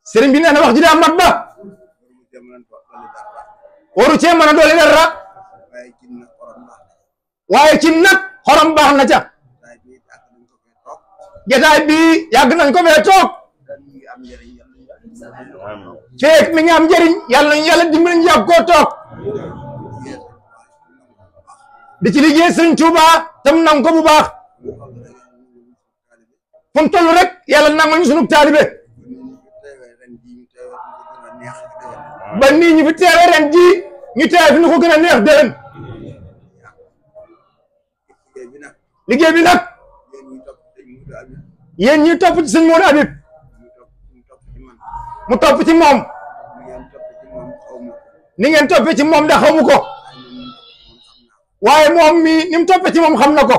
sëriñ bi nee na wax ji daa mat ba waru cee mën a doole dara waaye ci nag xorom baax na ca jotaay bi yàgg nañ ko fee toog feek mi ngi am njëriñ yàlla nañu yàlla dimbali ñu yàgg koo toog di ci liggéey sëriñ Tuuba tam nang ko bu baax fu mu toll rek yàlla nangu ñu sunu taalibe ba nii ñu fi teewee ren ji ñu teew fi nu ko gën a neex déwén liggéey bi nag yéen ñi topp ci sëñ Modou Habib mu topp ci moom ni ngeen toppee ci moom da xamu ko waaye moom mi ni mu toppee ci moom xam na ko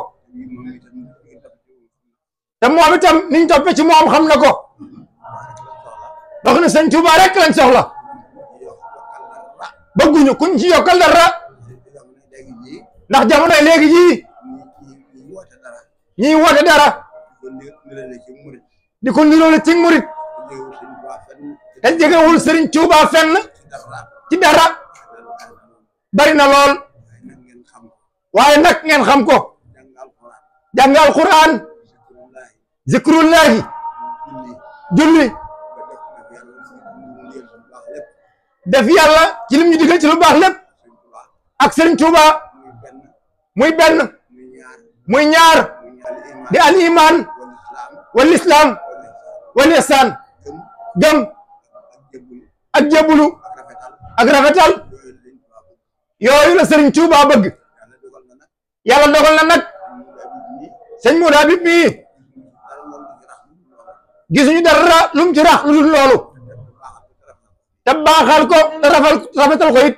te moom itam ni ñu toppee ci moom xam na ko wax na sëñ Tuuba rek lañ soxla bëgguñu kuñ ci yokkal dara ndax jamonoy léegi jii ñiy woote dara di ko niroole ci murit te jegewul sëriñ Tuuba fenn ci dara bari na lool waaye nag ngeen xam ko jàngal Qur'an zikrullahi julli def yàlla ci lim ñu digal ci lu baax lépp ak sëriñ Tuuba muy benn muy ñaar di al iman wal islam wal ihsan gëm ak jébulu ak rafetal yooyu la sëriñ Tuuba bëgg yàlla dogal na nag sëñ Modou Habib mii gisuñu dara lum ci rax lu dul loolu te baaxal ko te rafetal ko it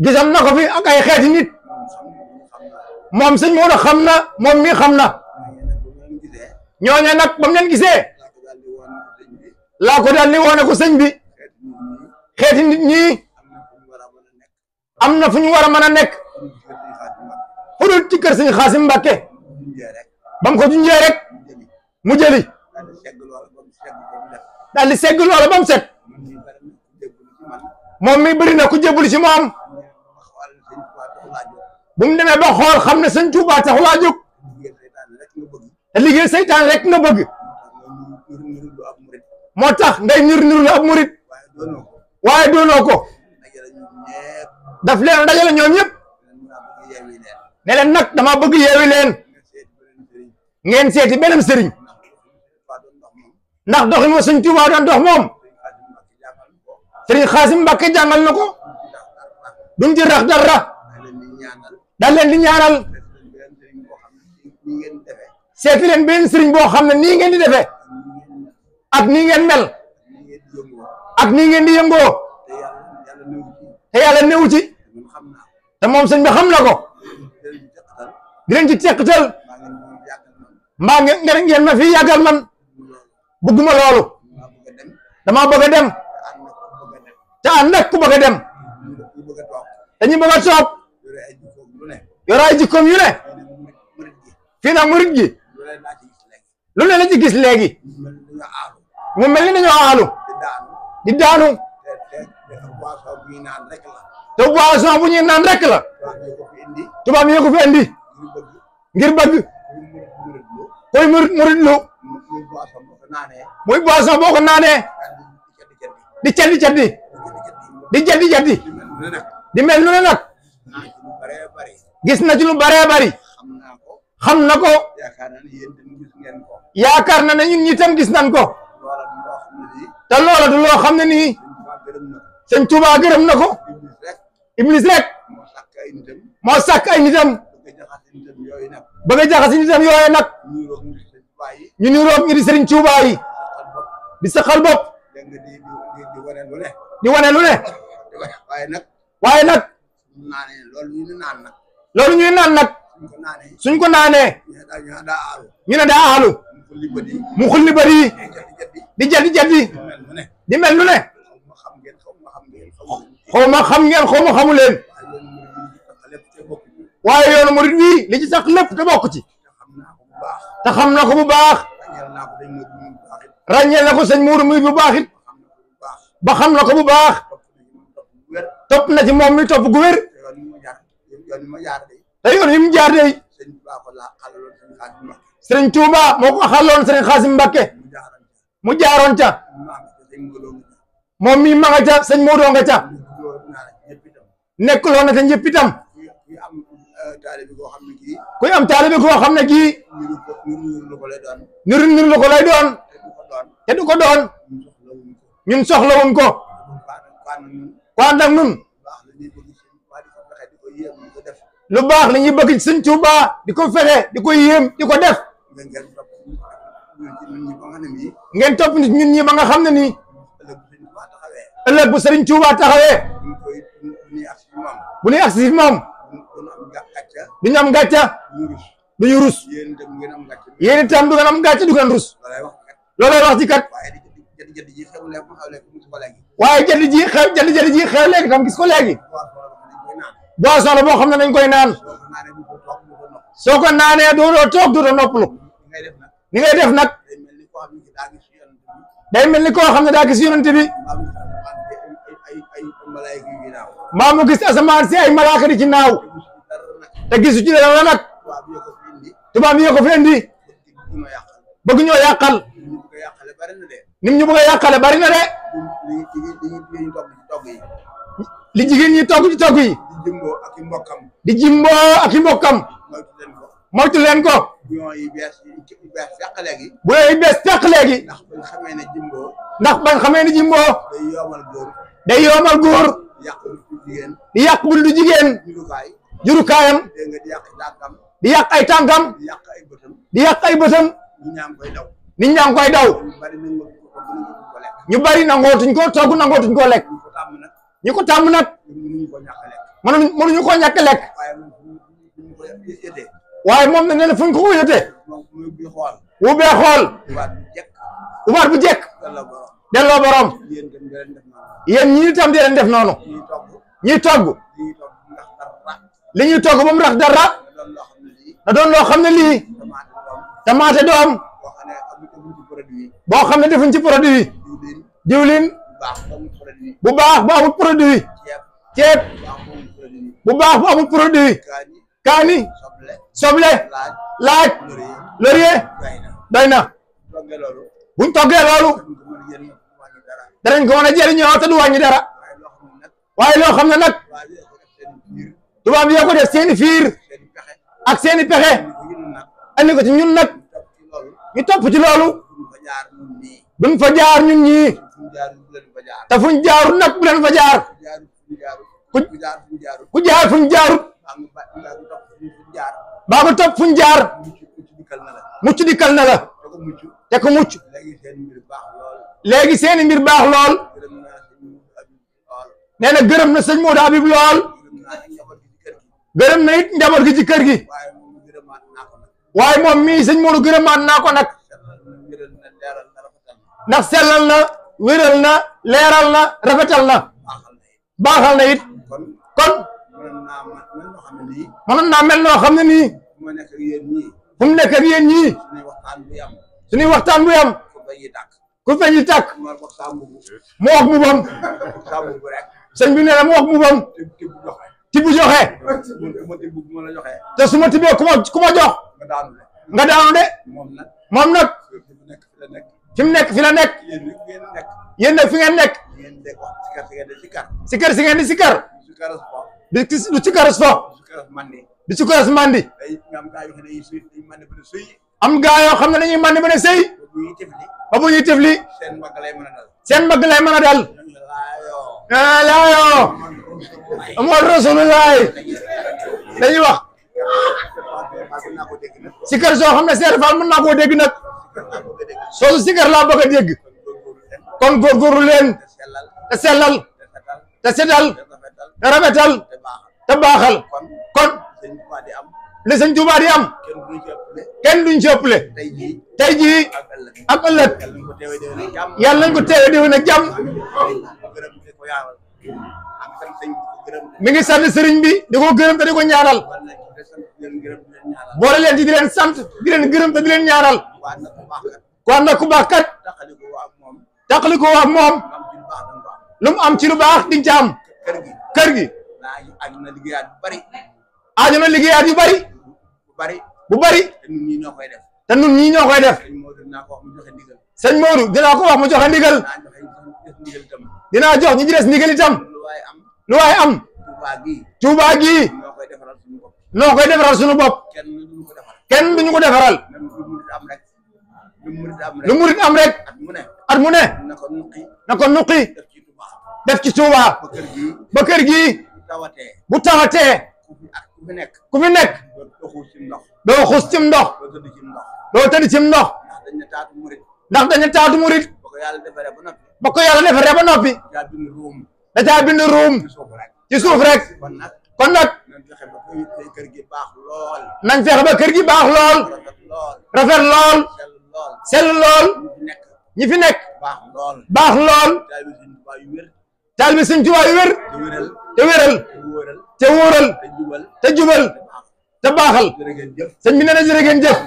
gisam na ko fi ak ay xeeti nit moom sëñ Modou xam na moom mii xam na ñooñe nag ba mu leen gisee laa ko daal ni woone ko sëñ bi xeeti nit ñi am na fu ñu war a mën a nekk xudul ci kër sëñ Xaasim Mbàkke ba mu ko junjee rek mu jëli daal di segg loola ba mu set moom mi bëri na ku jébbalu ci moom bu mu demee ba xool xam ne sëñ Tuuba taxu laa jóg te liggéey seytaan rek nga bëgg moo tax ngay niru la ab murit waaye doonoo ko daf leen dajale ñoom ñëpp ne leen nag dama bëgg yeewi leen ngeen seeti beneen sëriñ ndax doxin wa sëñ Tuuba doon dox moom sëriñ Xaasim Mbàkke jàngal na ko duñ ci rax dara daal leen di ñaanal seeti leen beneen sëriñ boo xam ne nii ngeen di defee ak nii ngeen mel ak nii ngeen di yëngoo te yàlla newu ci te moom sëñ bi xam na ko di leen ci teqatal mbaa ngeen ma fi yàggal man bëgguma loolu dama bëgg a dem te ànd ak ku bëgg a dem te ñu bëgg a toog yore ay jikkoom yu ne fii nag murit gi lu ne la ci gis léegi mu mel ni dañoo aalu di daanu te boisson bu ñuy naan rek la tubaab yi ko fi indi ngir bëgg koy murit lu muy boisson boo ko naanee di caddi di mel nu ne nag gis na ci lu baree bari xam na ko yaakaar na ne ñun ñi tam gis nañ ko te loola du loo xam ne nii sëñ Tuuba gërëm na ko iblis rek moo sàkk ay nitam bëgg a jaxasi nitam yooyu nag ñu niroog ñi di sëriñ Tuuba yi di saxal bopp di wane lu ne waaye nag loolu ñuy naan nag suñ ko naanee ñu ne daa aalu mu xulli bari di jaddi di mel lu ne xaw ma xam ngeen xaw ma xamu leen waaye yoonu murit wii li ci sax lépp te bokk ci te xam na ko bu baax ràññeel na ko sëñ Modou muy bu baax it ba xam na ko bu baax topp na ci moom mi topp gu wér te yoon yi mu jaar day sëriñ Touba moo ko xaloon sëriñ Xaasim Mbàkke mu jaaroon ca moom mi ma nga ca sëñ Modou nga ca nekkuloon na te ñëpp itam kuy am taalibe koo xam ne kii niru la ko lay doon te du ko doon ñun soxlawuñ ko ko ànd ak nun lu baax la ñuy bëgg sëñ Touba di ko fexe di ko yéem di ko def ngeen topp nit ñun ñi ba nga xam ne nii ëllëg bu sëriñ Touba taxawee bu ñuy agsi fi moom du ñu am gàcca du ñu rus yéen itam du ngeen am gàcca du ngeen rus loolay wax ci kat waaye jadi ji xew léegi tam gis ko léegi boisson la boo xam ne dañ koy naan soo ko naanee dootoo toog dootoo noppalu ni ngay def nag day mel ni koo xam ne daa gis yonent bi maa mu gis asamaan si ay malaaka di ci naaw te gisu ci dara nag tubaab yi ko fi indi bëgg ñoo yàqal nim ñu bëgg a yàqale bari na de li jigéen ñi togg ci togg yi di jimbo ak i mbokkam moytu leen ko bu yooyu bees fekk léegi ndax bañ xamee ne jimbo day yoomal góor di yàq bundu jigéen jurukaayam di yàq ay tànkam di yàq ay bëtam nit ñaa ngi koy daw ñu bari nangootuñ ko togg nangootuñ ko lekk ñu ko tàmm nag mënuñu ko ñàkk lekk waaye moom na nee na fuñ ko yëtee wu bee xool ubaat bu jekk delloo borom yéen ñii tam di leen def noonu ñuy togg li ñuy togg ba mu rax dara na doon loo xam ne lii tamaate doom boo xam ne defuñ ci produit diwlin bu baax bu amul produit ceeb bu baax bu amul produit kaani soble laaj laurier doy na buñ toggee loolu danañ ko mën a jëriñoo te du wàññi dara waaye loo xam ne nag tubaab yi ko def seeni fiir ak seeni pexe andi ko ci ñun nag ñu topp ci loolu duñ fa jaar ñun ñii te fuñ jaarut nag bu leen fa jaar ku jaar fuñ jaarut baa ko topp fuñ jaar mucc dikkal na la te ko mucc léegi seeni mbir baax lool nee na gërëm na sëñ Modou Habib lool gërëm na it njaboot gi ci kër gi waaye moom mii sëñ Modou gërëmaat naa ko nag ndax sellal na wéral na leeral na rafetal na baaxal na it kon mënoon naa mel noo xam ne nii fu mu nekk ak yéen ñii suñuy waxtaan bu yam ku feñ yi tàkk mu wax mu bam sëñ bi nee na mu wax mu bam tibb joxe te su ma tibbee ku ma jox nga daanu de moom nag fi mu nekk fi la nekk yéen nag fi ngeen nekk sikar si ngeen di sikar du sikaras fo di sikaras mandi am gaa yoo xam ne dañuy mandi ba ne sëy ba bu ñuy tifli seen mbagg lay mën a dal laayoo amoon rasulullahi dañuy wax sikar soo xam ne Seex Faal mën naa koo dégg nag soosu sikar laa bëgg a dégg kon góorgóorlu leen te sellal te setal te rafetal te baaxal kon li sëñ Tuubaa di am kenn duñ ci ëppale tey jii ak ëllëg yàlla nañ ko teewe déwén ak jàmm mi ngi sant sëriñ bi di ko gërëm te di ko ñaanal boole leen di leen sant di leen gërëm te di leen ñaanal ku ànd ak ku baax kat tàqali ko ak moom lu mu am ci lu baax di nga ci am kër gi aju na liggéeyaat bu bari aju na liggéeyaat yu bari bu bari te ñun ñii ñoo koy def te ñun ñii ñoo koy def sëñ Modou dinaa ko wax mu joxe ndigal dinaa jox ñi ci des ndigal itam lu waay am Touba gii noo koy defaral suñu bopp kenn duñu ko defaral lu murit am rek at mu ne na ko nuqi def ci Touba ba kër gii bu tawatee ku fi nekk doo xuus cim ndox doo tëdd cim ndox ndax dañu taatu murit ba ko yàlla defaree ba noppi da caa bind ruum ci suuf rek kon nag nañ fexe ba kër gi baax lool rafet lool sell lool ñi fi nekk baax lool taalibe Sëñ Tuubaa yu wér te wéral te wóoral te jubal te baaxal sëñ bi nee na jërë ngeen jëf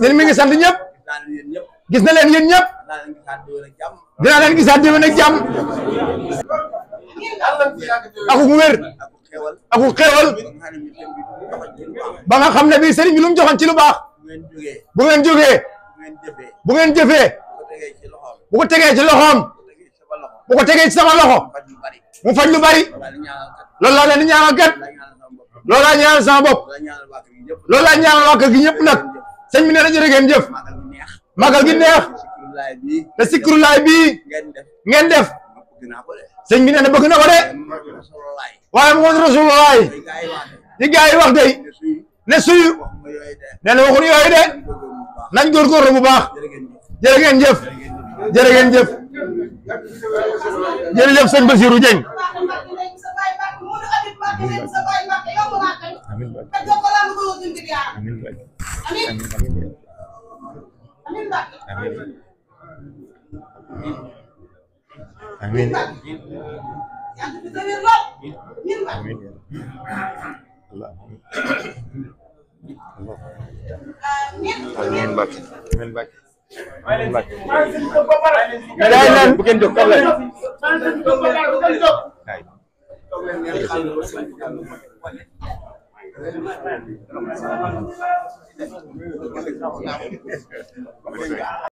sëñ mi ngi sant ñëpp gis na leen yéen ñëpp dinaa leen gisaat déwén ak jàmm aku mu wér aku xéewal ba nga xam ne bii sëriñ bi lu mu joxoon ci lu baax bu ngeen jógee bu ngeen jëfee bu ko tegee ci loxoom bu ko tegee ci sama loxo mu faj lu bari loolu laa leen di ñaanal kat loolu laa ñaanal sama bopp loolu laa ñaanal waa kër gi ñëpp nag sëñ bi nee na jërë ngeen jëf magal gi neex te sikrulaay bii ngeen def sëñ bi nee na bëgg na ko de waaye mu Rasulullah di gaa yi wax day ne suyu nee na waxuñu yooyu de nañ góorgóorlu bu baax jërë ngeen jëf jërë ngeen jëf jërëjëf sëñ Bassirou Dieng amin amin Mbacke amin Mbacke amin bu ngeen jóg toog leen